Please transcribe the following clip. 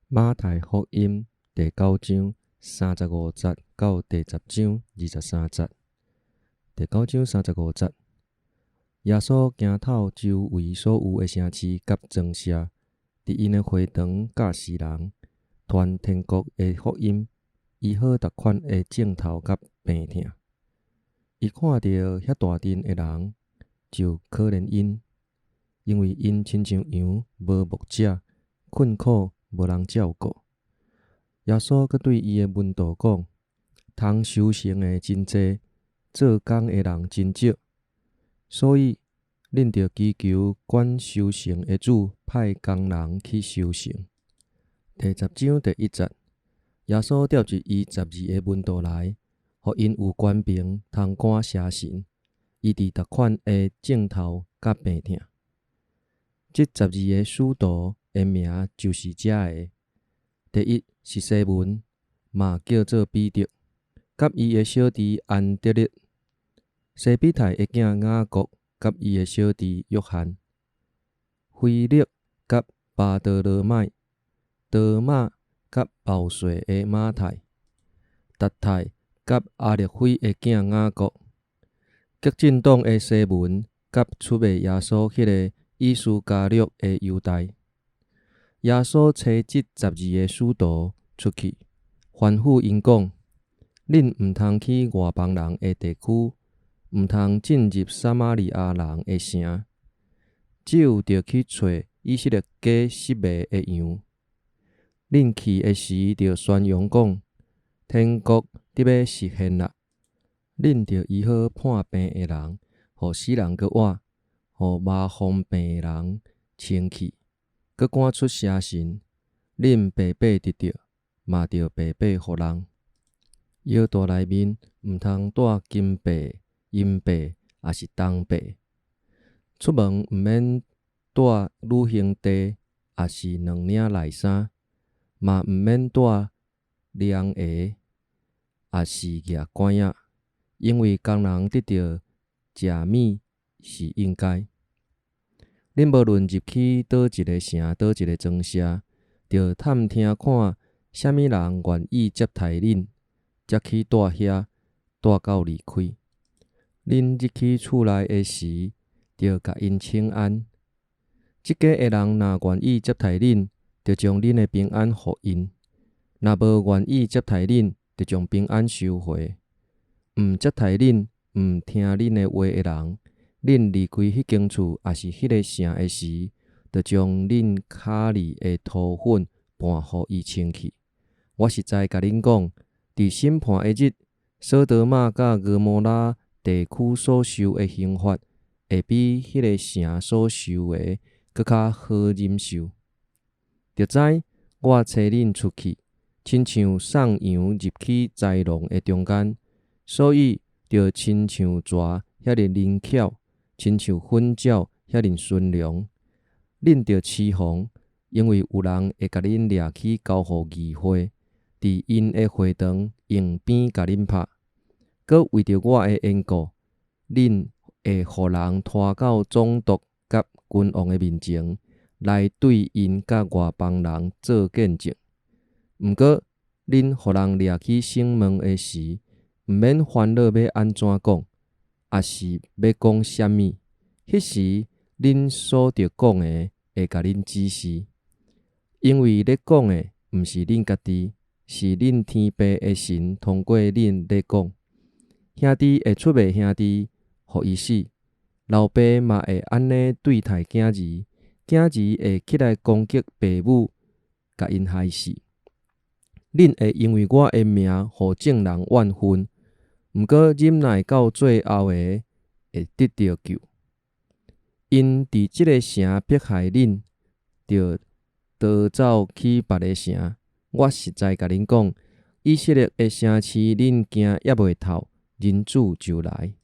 馬太福音第九章三十五節到第十章二十三節。第九章三十五節，耶穌行透周圍所有的城市佮莊舍，佇𪜶的會堂教示人，傳天國的福音，醫好逐款的症頭佮病疼。伊看著遐大陣的人，就可憐𪜶，因為𪜶親像羊無牧者，困苦無人照顧。耶穌閣對伊的門徒講：通收成的真濟，做工的人真少，所以恁著祈求管收成的主派工人去收成。第十章第一節，耶穌召集伊十二个門徒來，予𪜶有權柄通趕邪神，醫治逐款的症頭佮病疼。這十二个使徒的名就是這个：第一是西門，嘛叫做彼得，佮伊的小弟安德烈；西庇太的囝雅各，佮伊的小弟約翰；腓力佮巴多羅買；多馬佮報稅的馬太；達太佮亞勒腓的囝雅各；激進黨的西門佮出賣耶穌彼个伊斯加略的猶大。耶穌差這十二个使徒出去，吩咐𪜶講：恁毋通去外邦人的地區，毋通進入撒瑪利亞人的城，只有著去揣以色列家失迷的羊。恁去的時，著宣揚講：天國得欲實現啦。恁著醫好破病的人，予死人閣活，予麻風病的人清氣，閣趕出邪神。恁白白得著，嘛著白白予人。腰帶內面毋通帶金幣、銀幣，抑是銅幣。出門毋免帶旅行袋，抑是兩領內衫，嘛毋免帶涼鞋，抑是蜈拐仔，因為工人得著食物是應該。恁無論入去佗一个城，佗一个莊舍，著探聽看啥物人願意接待恁，才去蹛遐，蹛到離開。恁入去厝內的時，著共𪜶請安。這家的人若願意接待恁，就將恁的平安予𪜶；若無願意接待恁，就將平安收回。毋接待恁、毋聽恁的話的人，恁離開彼間厝，抑是彼个城的時，就將恁跤裡的塗粉盤予伊清去。我實在共恁講，佇審判的日，所多瑪佮蛾摩拉地區所受的刑罰，會比彼个城所受的閣較好忍受。著知我差恁出去，親像送羊入去豺狼的中間，所以著親像蛇遐爾靈巧，親像糞鳥遐爾純良。恁著飼防，因為有人會共恁掠去交予議會，佇𪜶的會堂用鞭共恁拍。閣為著我的緣故，恁會予人拖到總督佮君王的面前，來對𪜶佮外邦人做見證。毋過，恁予人掠去審問的時，毋免煩惱欲按怎講，抑是欲講啥物。彼時，恁所著講的會共恁指示，因為咧講的毋是恁家己，是恁天父的神通過恁咧講。兄弟會出賣兄弟，予伊死；老爸嘛會按呢對待囝兒，囝兒會起來攻擊爸母，共𪜶害死。恁會因為我的名，予眾人怨恨，毋過忍耐到最後的，會得著救。𪜶佇這个城迫害恁，就逃走去別个城。我實在共恁講，以色列的城市恁行猶未透，人子就來。